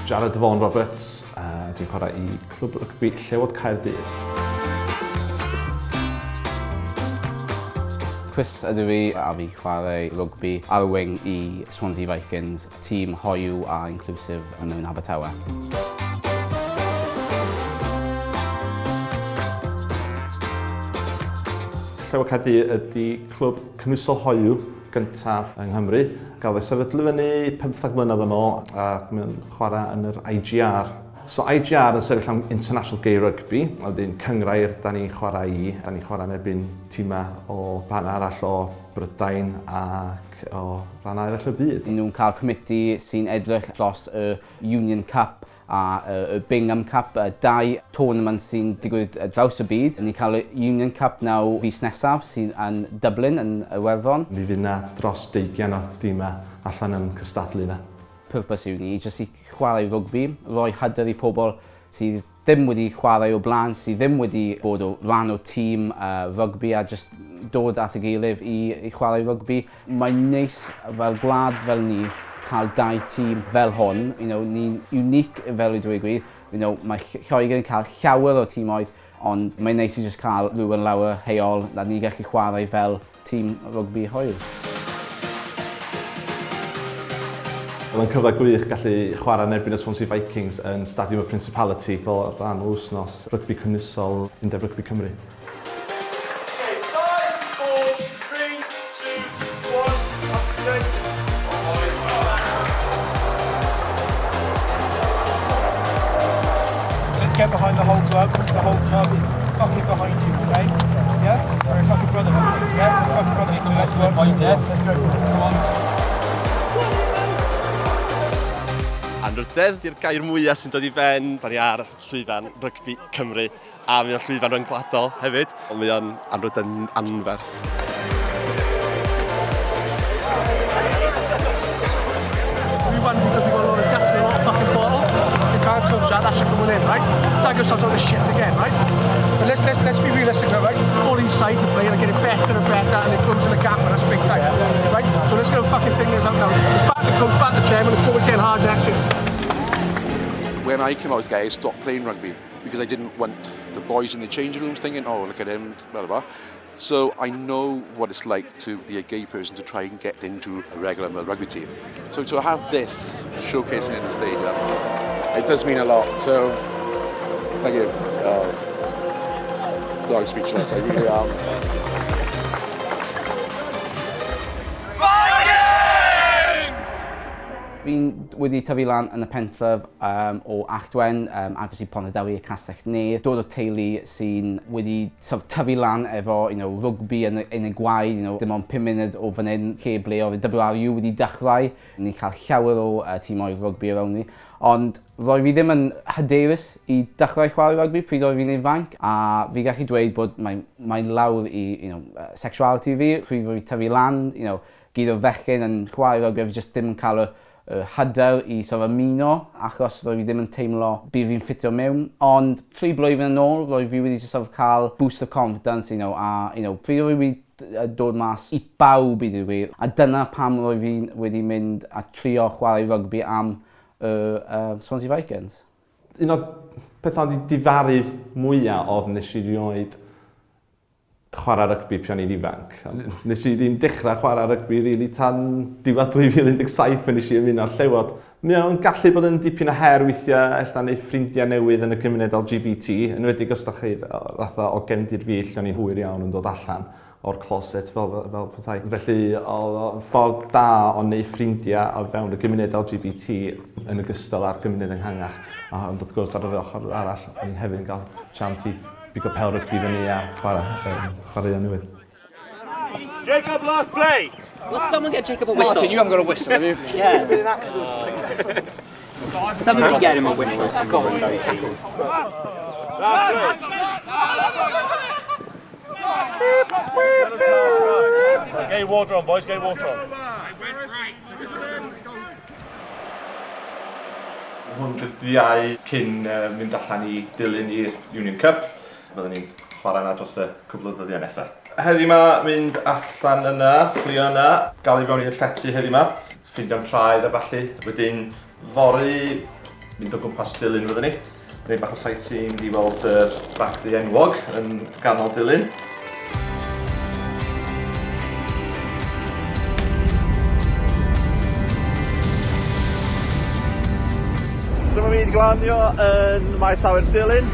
Jared Vaughan Roberts, a dwi'n chwarae i Clwb Rygbi Llewod Caerdydd. Chris ydw i a fi chwarae rygbi ar y wing i Swansea Vikings, tîm hoyw a inclusive yn yn Abertawe. Llewod Caerdydd ydy clwb cynhwysol hoyw gyntaf yng Nghymru. Gafodd ei sefydlu fyny 15 mlynedd yn ôl ac mae'n chwarae yn yr IGR. So IGR yn sefyll am International Gay Rugby, a wedyn cynghrair da ni'n chwarae i, da ni'n chwarae yn erbyn tîmau o rhan arall o Brydain ac o rhan arall o'r byd. Nhw'n cael committee sy'n edrych dros y Union Cup a y Bingham Cup, y dau tournament sy'n digwydd draws y byd. Ni'n cael y Union Cup naw fis nesaf sy'n yn Dublin yn Iwerddon. Mi fydd 'na dros deugain o dimau allan yn cystadlu yna. Pwrpas yw ni jyst i chwarae rygbi, rhoi hyder i pobl sydd ddim wedi chwarae o blaen, sydd ddim wedi bod o ran o tîm rygbi a jyst dod at y gilydd i i chwarae rygbi. Mae'n neis fel gwlad fel ni cael dau tîm fel hwn, you know, ni'n unique fel i dweud gwir, you know, mae Lloegr yn cael llawer o tîmoedd, ond mae'n neis i jyst cael rhywun lawr y heol na ni gallu chwarae fel tîm rygbi hoyw. Oedd o'n cyfle gwych gallu chwarae yn erbyn y Swansea Vikings yn Stadiwm y Principality fel rhan o wythnos rygbi cynhwysol Undeb Rygbi Cymru. Let's get behind the whole club. The whole club is fucking behind you, okay? Yeah? We're a fucking brother. Yeah? We're a fucking brother. So let's go. Let's go. Come on. Anrhydedd 'di'r gair mwyaf sy'n dod i ben. Da ni ar llwyfan rygbi Cymru. A mae o'n llwyfan ryngwladol hefyd, ond mae o'n anrhydedd anferth. We won because we got a lot of guts and a lot of fucking bottle. You can't coach that, that's just from within, right? Dug ourselves out of shit again, right? But let's, let's, let's be realistic now, right? All these sides are playing are getting better and better and they're closing the gap and that's big time, right? So let's get our fucking fingers out now. Let's back the coach, back the chairman and go again hard next year. When I came out as gay, I stopped playing rugby because I didn't want the boys in the changing rooms thinking, oh, look at him, blah, blah, blah. So I know what it's like to be a gay person to try and get into a regular rugby team. So to have this showcasing in the stadium, it does mean a lot. So thank you. Oh, I'm speechless, I really am. Fi'n wedi tyfu lan yn y pentref um, o Alltwen, um, agos i Pontardawe a Castell Nedd. Dod o teulu sy'n wedi sort of, tyfu lan efo you know, rugby yn, yn y gwaed, you know, dim ond 5 munud o fan hyn lle ble oedd y WRU wedi dechrau. Ni'n cael llawer o uh, tîmoedd rugby around ni. Ond roedd fi ddim yn hyderus i dechrau chwarae rugby pryd oedd fi'n ifanc, a fi gallu dweud bod mae'n mae lawr i you know, sexuality fi, pryd roedd fi tyfu lan, you know, gyd o fechgyn yn chwarae rygbi a fi jyst ddim yn cael y y hyder i sort of ymuno achos roedd fi ddim yn teimlo bydd fi'n ffitio mewn. Ond tri blwyddyn yn ôl roedd fi wedi sort of cael boost of confidence you know a you know pryd roedd fi wedi dod mas i bawb i ddweud gwir a dyna pam roedd fi wedi mynd a trio chwarae rygbi am y uh, Swansea Vikings. Un o'r pethau wedi difaru mwyaf oedd nes i rioed chwarae rygbi pan o'n i'n ifanc. Nes i ddim dechrau chwarae rygbi rili tan diwedd 2017 pan nes i ymuno â'r Llewod. Mae o'n gallu bod yn dipyn o her weithiau, ella neud ffrindiau newydd yn y gymuned LGBT, yn enwedig os da chi fatha o gefndir fi lle o'n i'n hwyr iawn yn dod allan o'r closet fel, fel petai. Felly oedd o'n ffordd da o wneud ffrindiau o fewn y gymuned LGBT yn ogystal â'r gymuned ehangach. A ond wrth gwrs ar yr ochr arall, o'n i hefyd yn cael chance i Bigo pel rygbi fyny a chwarae, um, chwaraeon newydd. Jacob, last play! Will someone get Jacob a whistle? Martin, you haven't got a whistle, have you? Yeah. It's been an accident. Somebody get him a whistle. God, tackles. Last play. Get your water on, boys, get your water on. Hwn dydd Iau cyn uh, mynd allan i dilyn i'r Union Cup. Byddwn ni'n chwarae yna dros y cwbl o ddyddiau nesaf. Heddi ma, mynd allan yna, fflio yna, gael i fewn i'r llety heddi ma, ffeindio'n traed a ballu. Wedyn, fory, Mynd o gwmpas Dulyn fyddwn ni. Gwneud bach o sightseeing, mynd i weld yr bragdy enwog yn ganol Dulyn. Dyma fi'n glanio yn maes awyr Dulyn.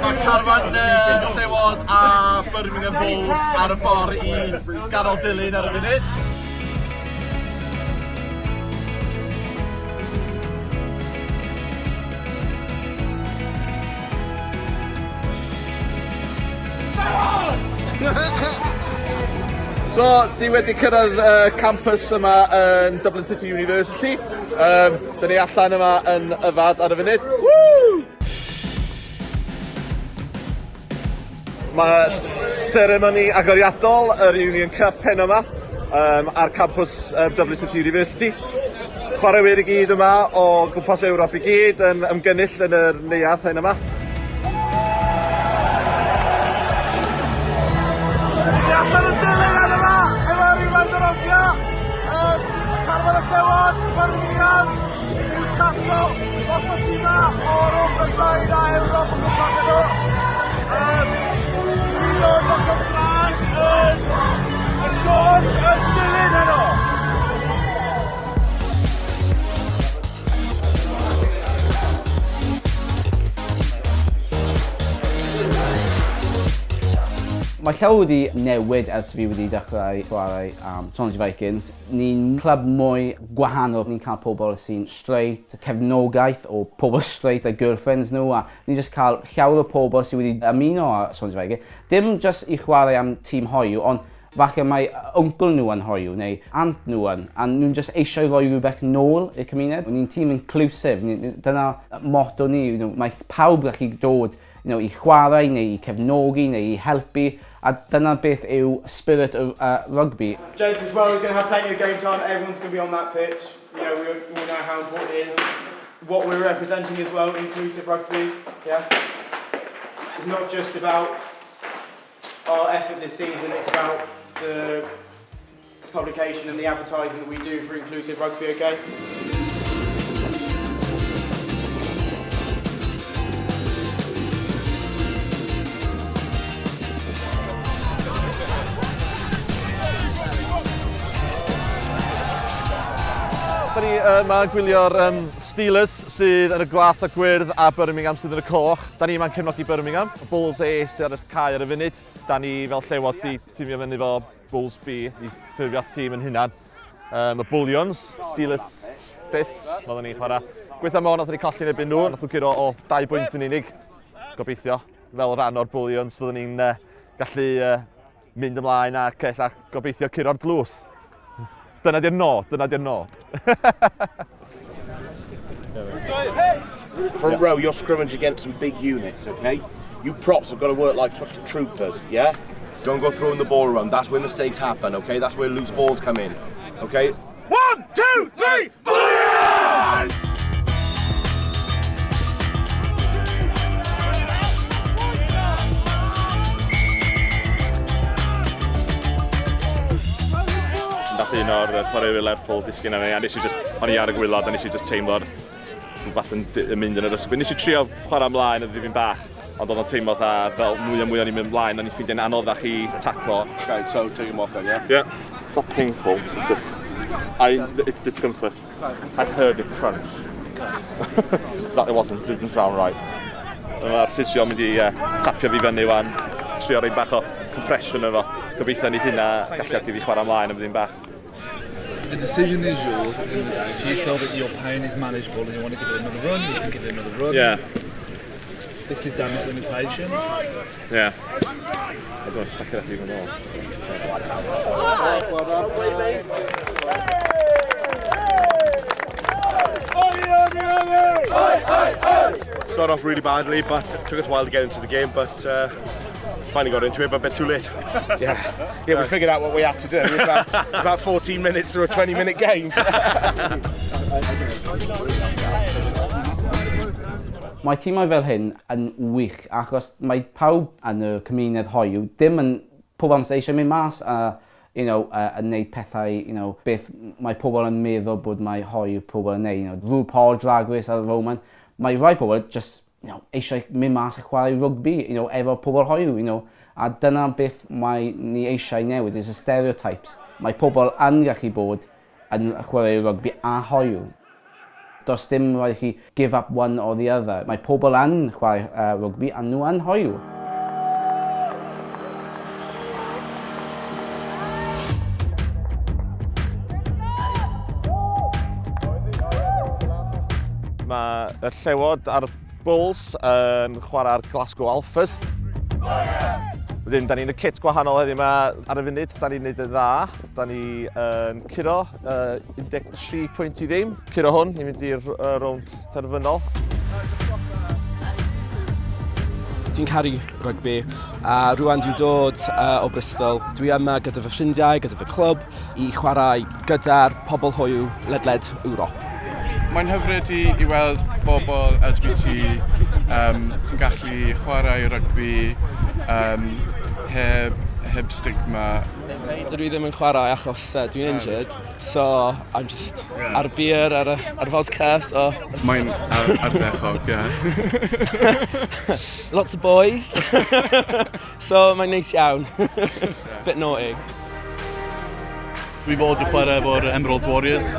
Mae carfan Llewod a Birmingham Bulls ar y ffordd i ganol Dulyn ar y funud. So, di wedi cyrraedd uh, campus yma yn Dublin City University. Um, dyn ni allan yma yn yfad ar y funud. Woo! Mae seremoni agoriadol yr Union Cup heno 'ma yym ar campws yy Dublin City University. Chwaraewyr i gyd yma o gwmpas Ewrop i gyd yn ymgynnull yn yr neuadd heno 'ma. Ni allan yn dilyn heno 'ma efo'r Iwan Dyrobia, yym Carfan y Llewod, Birmingham, Newcastle, lot o tima o'r Brydain a Ewrop o gwmpas heno. Yym, un o'r lot o flag yn y George yn dilyn heno. Mae llawer wedi newid ers fi wedi dechrau chwarae am Swansea Vikings. Ni'n clwb mwy gwahanol, ni'n cael pobl sy'n straight, cefnogaeth o pobl straight a girlfriends nhw a ni jyst cael llawer o pobl sydd wedi ymuno â Swansea Vikings. Dim jyst i chwarae am tîm hoyw ond falle mae uncle nhw yn hoyw neu aunt nhw yn a nhw'n jyst eisiau rhoi rhywbeth nôl i'r cymuned. Ni'n tîm inclusive, dyna motto ni, you know, mae pawb gallu dod you know, i chwarae neu i cefnogi neu i helpu a dyna beth yw spirit y uh, rugby. Gents as well, we're going to have plenty of game time, everyone's going to be on that pitch. You know, we all know how important it is. What we're representing as well, inclusive rugby, yeah? It's not just about our effort this season, it's about the publication and the advertising that we do for inclusive rugby, okay? Da ni yma yn gwylio'r um, Steelers sydd yn y glas a gwyrdd a Birmingham sydd yn y coch. Da ni yma'n cefnogi Birmingham. Y Bulls A sydd ar y cae ar y funud. Da ni fel llewod di tîmio fyny fo Bulls B i ffurfio tîm yn hunan. Um, y Bullions, Steelers Fifths, oedden ni'n chwarae. Gweitha mor, nath ni colli'n erbyn nhw, nath nhw curo o 2 bwynt yn unig. Gobeithio, fel rhan o'r Bullions, fyddwn ni'n uh, gallu uh, mynd ymlaen ac ella gobeithio curo'r dlws. Dyna di'r nod, dyna di'r nod. Front row, you're scrimmage against some big units, okay? You props have got to work like fucking troopers, yeah? Don't go throwing the ball around. That's where mistakes happen, okay? That's where loose balls come in, okay? 1, 2, 3, Bullions! Nath un o'r chwaraewyr Lerpwl disgyn arna i a nes i just, o'n i ar y gwylod a nes i just teimlo'r rhywbeth yn, yn mynd yn yr ysgwydd. Nes i trio chwarae ymlaen yn ddifyn bach, ond oedd o'n teimlo fatha fel mwy a mwy o'n i'n mynd ymlaen, o'n i'n ffeindio'n anoddach i taclo. Okay, so take him off then, yeah? Yeah. It's not painful, it's just, I, it's discomfort. I heard it crunch. That it wasn't, didn't sound right. Mae'r ffisio mynd i uh, tapio fi fyny wan, trio rhoi bach o compression efo. Gobeithio ni hynna galluogi fi chwarae ymlaen am ddim bach. The decision is yours at the end of the day. If you feel that your pain is manageable and you want to give it another run, you can give it another run. Yeah. This is damage limitation. Yeah. I don't want to fuck it up even more. Well done. Started off really badly, but took us a while to get into the game, but uh, finally got into it, but a bit too late. Yeah, yeah, we figured out what we had to do. About, about 14 minutes through a 20 minute game. Mae tîmau fel hyn yn wych achos mae pawb yn y cymuned hoyw ddim yn pob amser eisiau mynd mas a you know, yn neud pethau, you know, beth mae pobl yn meddwl bod mae hoyw pobl yn neud, you know, RuPaul Drag Race ar y Roman. Mae rai pobl just, you know, eisiau mynd mas a chwarae rugby, you know, efo pobl hoyw, you know, a dyna beth mae ni eisiau newid, is y stereotypes. Mae pobl yn gallu bod yn chwarae rugby a hoyw. Does dim rhaid i chi give up one or the other. Mae pobl yn chwarae rugby a nhw yn hoyw. Mae y Llewod a'r Bulls yn chwarae'r Glasgow Alphas. Wedyn, da ni'n y kit gwahanol heddiw yma ar y funud, da ni'n neud yn dda. Da ni yn curo 13 pwynt i ddim. Curo hwn i mynd i'r rownd terfynol. Dwi'n caru rygbi a rwan dwi'n dod o Bristol. Dwi yma gyda fy ffrindiau, gyda fy clwb i chwarae gyda'r pobl hoyw ledled Ewrop. Mae'n hyfryd i, i weld bobl LGBT sy'n gallu chwarae rygbi heb, heb stigma. Dydw i ddim yn chwarae achos dwi'n injured, so I'm just ar y beer, ar y, ar y vodka, so... Mae'n ardderchog, ie. Lots of boys, so mae'n neis iawn. Bit naughty. Dwi fod i chwarae efo'r Emerald Warriors,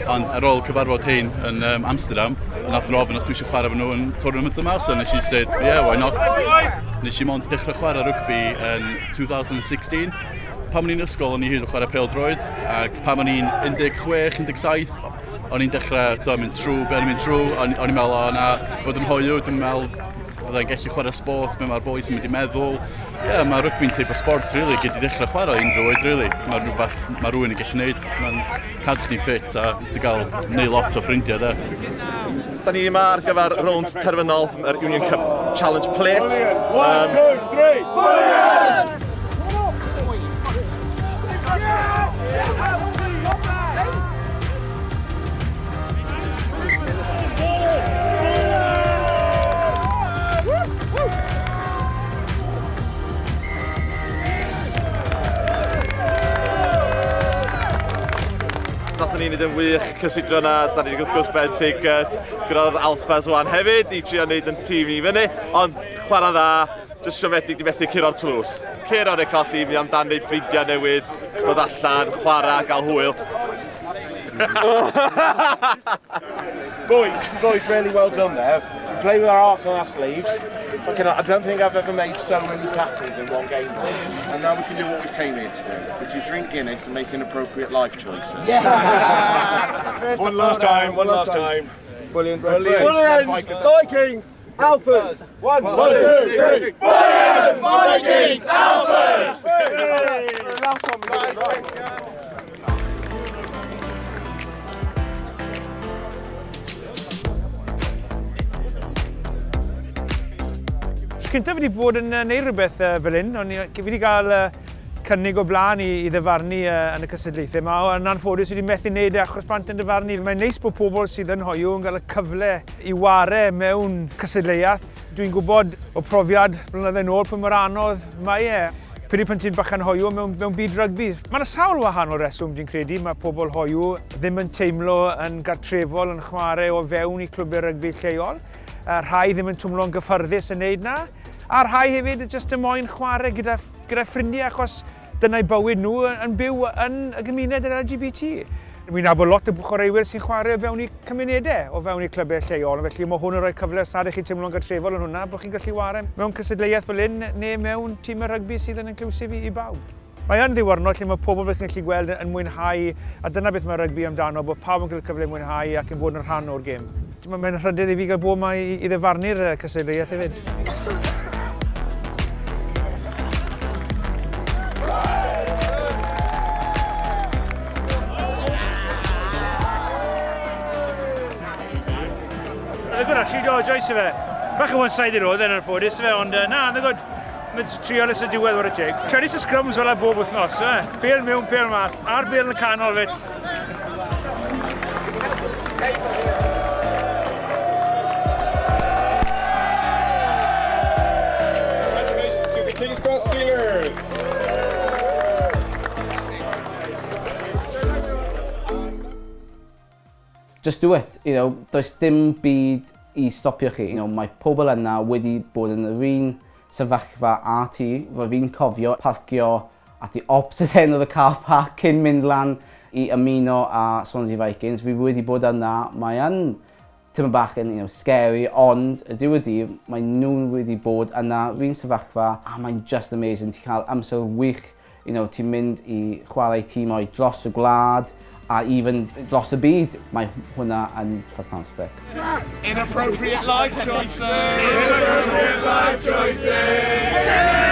ond ar ôl cyfarfod hein yn Amsterdam, nath nhw ofyn os dwi eisiau chwarae efo nhw yn tournament yma, so nes i just dweud, yeah, why not? Nes i mond dechrau chwarae rygbi yn 2016. Pan o'n i'n ysgol, o'n i hyd yn chwarae pêl-droed, ac pan o'n i'n 16, 17, o'n i'n dechrau to, mynd trwy, be o'n i'n mynd trwy, o'n i'n meddwl, o na, fod yn hoyw, dwi'n meddwl fyddai'n gallu chwarae sport, be mae'r boys yn mynd i meddwl. Ie, yeah, mae rygbi'n teip o sport, really, gyd i ddechrau chwarae unrhyw oed, really. Mae rhywbeth mae rhywun yn gallu gwneud, mae'n cadw chdi ffit a ti'n gael neud lot o ffrindiau, de. Da ni yma ar gyfer rownd terfynol yr Union Cup Challenge Plate. 1, 2, 3, brilliant! Nathon ni wneud yn wych cysidro yna, da ni wedi wrth gwrs benthyg gyda'r Alphas wan hefyd i trio wneud yn tîm i fyny, ond chwarae dda, jyst siomedig di methu curo'r tlws. Curo neu colli, mi amdan neu ffrindiau newydd, dod allan, chwarae, gael hwyl. Boys, boys, really well done there. We play with our hearts on our sleeves. Fucking, I don't think I've ever made so many tackles in one game. And now we can do what we came here to do, which is drink Guinness and make inappropriate life choices. Yeah. One last time, one last time. Brilliant. Brilliant. Vikings! Alphas! 1, 2, 3! Brilliant! Vikings! Alphas! Last one, we got it right. Tro cyntaf fi wedi bod yn neud rhywbeth fel hyn, ond fi wedi cael cynnig o blaen i ddyfarnu yn y cystadlaethau yma, ond yn anffodus fi wedi methu neud e achos bant yn dyfarnu. Mae'n neis bod pobl sydd yn hoyw yn cael y cyfle i ware mewn cystadleuaeth. Dwi'n gwybod o profiad blynyddoedd nôl pwy mor anodd mae e. Pryd pan ti'n bachan hoyw mewn byd rygbi. Mae yna sawl wahanol reswm dwi'n credu. Mae pobl hoyw ddim yn teimlo yn gartrefol yn chwarae o fewn i clwbiau rygbi lleol. A rhai ddim yn twmlo'n gyffyrddus yn neud na. A rhai hefyd jyst yn moyn chwarae gyda ffrindiau achos dyna'i bywyd nhw yn byw yn y gymuned yr LGBT. Wi'n nabod lot o chwaraewyr sy'n chwarae o fewn i cymunedau, o fewn i clybau lleol, felly mae hwn yn rhoi cyfle os nad ych chi'n teimlo'n gartrefol yn hwnna, bod chi'n gallu ware mewn cystadleuaeth fel hyn neu mewn tîm rygbi sydd yn inclusive i bawb. Mae yn ddiwrnod lle mae pobl fel chi'n gallu gweld yn mwynhau, a dyna beth mae rygbi amdano, bod pawb yn cael cyfle i mwynhau ac yn bod yn rhan o'r gêm. Mae'n rhyddid i fi gael bod yma i ddyfarnu'r cystadleuaeth hefyd. Oedd good actually, do, joyce fe. Bach yn one-sided oedd e'n anffodus fe, ond na, oedd good. Mae'n trio nes y diwedd o'r teg. Trenis y scrums fel a bob wythnos, e. Bêl mewn, bêl mas, a'r bêl yn y canol fyd. Congratulations to the King's Cross Steelers! Just do it, you know, does dim byd i stopio chi. You know, mae pobl yna wedi bod yn yr un sefyllfa â ti. Roedd fi'n cofio parcio at the opposite end of the car park cyn mynd lan i ymuno â Swansea Vikings. Fi wedi bod yna, mae yn tipyn bach yn you know, scary, ond y diwedd dydd, mae nhw wedi bod yna, yr un sefyllfa, a mae'n just amazing. Ti'n cael amser wych, you know, ti'n mynd i chwarae tîmau dros y gwlad, a even dros y byd. Mae hwnna yn ffantastig. Inappropriate life choices! Inappropriate life choices!